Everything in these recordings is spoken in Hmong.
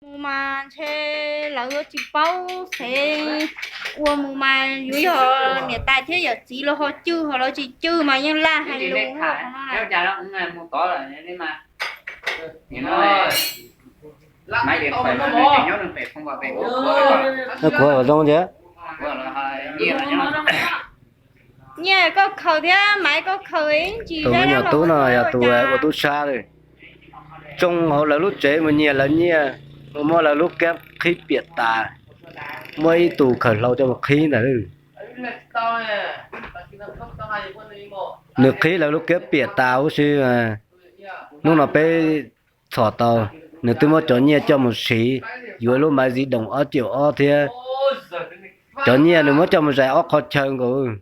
Mus mas ntshe lawv yuav tsis paub xev ua mus mas yuav yog niam tais thiab yawm txiv lawv ho cwj ho lawv tsis cwj mas yeej laj hais lus. Kuv zoo thiab. Nyiaj koj khaws thiab Maiv koj khaws ib ntsis. Tus me nyuam tub no yog tus ua tub sab lawm, tsoo hauv lawv lub tsev mus nyiag lawv nyiaj, ua muab lawv lub kiab qhib piam tas, muab ib tug khaws hlau coj mus qhib ntawd. Nws qhib lawv lub kiab piam tas huv si. Hnub no peb txhom tau, nws twb muab cov nyiaj coj mus siv, yuav lub Maiv Zib Doos ob caum ob thiab cov nyiaj nws muab coj mus zais ob qho chaw nkaus.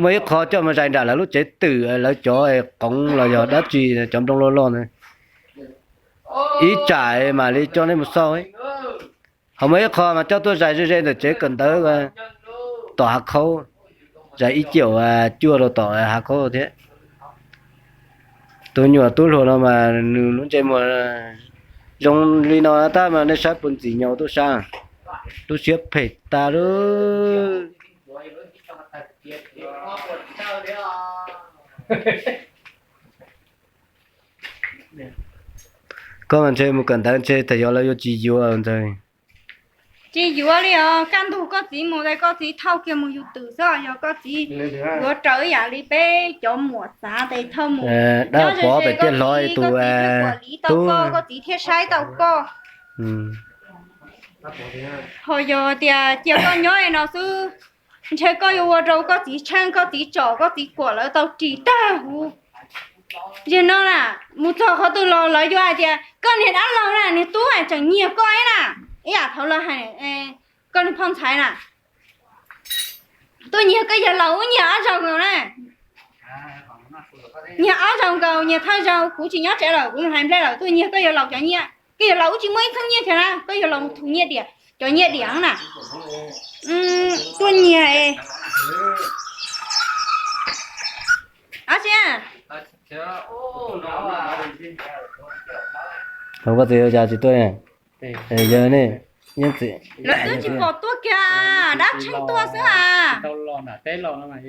Muaj ib qho coj mus zais nram lawv lub tsev twm, lawv cov qoov los yog dab tsi, cov nplooj loj loj ntawd. Ib tsam mam li coj nej mus xauj. Ho muaj ib qho mas coj tuaj zais ze ze ntawm tsev kawm ntawv tom hav khaub, zais ib caum cuaj rau tom hav khaub thiab. Tus nyuam tub hluas no mas nws lub ntsej muag zoo li no tab mas nej saib puas ntxim nyob tub sab, lub siab phem tas lawm. Koj mas ntshe mus kawm ntawv ntshe tas yog lawv yuav tsis yuav ntag. Tsis yuav li os, kaj ntug koj txiv mus ces koj txiv thauj kiag mus yus twm xwb, yog koj txiv yuav raws ib yam li peb cov muam xav ces thauj mus. Dab pov pem tiaj hlo tus tub, koj txiv thiaj saib tau koj. Ho yog tias cia koj nyob no xwb, ntshe koj yuav ua rau koj txiv tsheej, koj txiv tsom, koj txiv kuam lawv tau ris tag huv. Yog no na, mus txog qhov twg los lawv yuav hais tias koj niag dab laug na, niag tub tseem nyiag koj ib na, ib yam thaum lawv hais koj niag phauj ntxhais na, tuaj nyiag koj yawg laus ub, nyiag ob zaug nkaus na. Nyiag ob zaug nkaus, nyiag thawj zaug kuv tsis nyob tsev lawm, kuv mus hais nplej lawm, tuaj nyiag koj yawg laus cov nyiaj, koj yawg laus ub tsis muaj ib txheeb nyiaj kiag na, koj yawg laus mus thu nyiaj diam, cov nyiaj diam na. Tuaj nyiag. Ab tsi, koj txiv ua cas tsis tuaj? Yog ne, lawv twb tsis pom tuaj kiag, dab tsheej tuaj xwb a. Tau los nram teb los no mas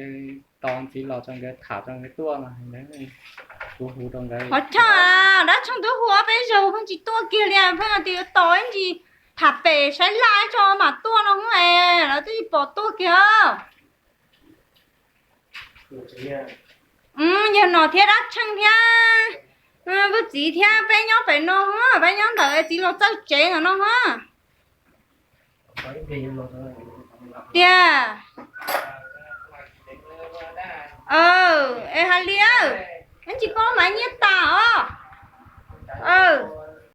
tos ntxiv los rau nkawd tham rau nkawd tuaj mas kuv hu rau nkawd. Qhov chaw dab tsheej twb hu ob peb zaug pheej tsis tuaj kiag li, pheej tias yuav tos ib ntsis tham pem saib laj tso mam tuaj no, lawv twb tsis pom tuaj kiag. Yog no thiab dab tsheej thiab, vwj txiv thiab peb nyob pem no, peb nyob ntawm txiv laus txawj tsev ntawm no. Tiag. Es hais li, ib ntsis koj mam nyiaj tas os.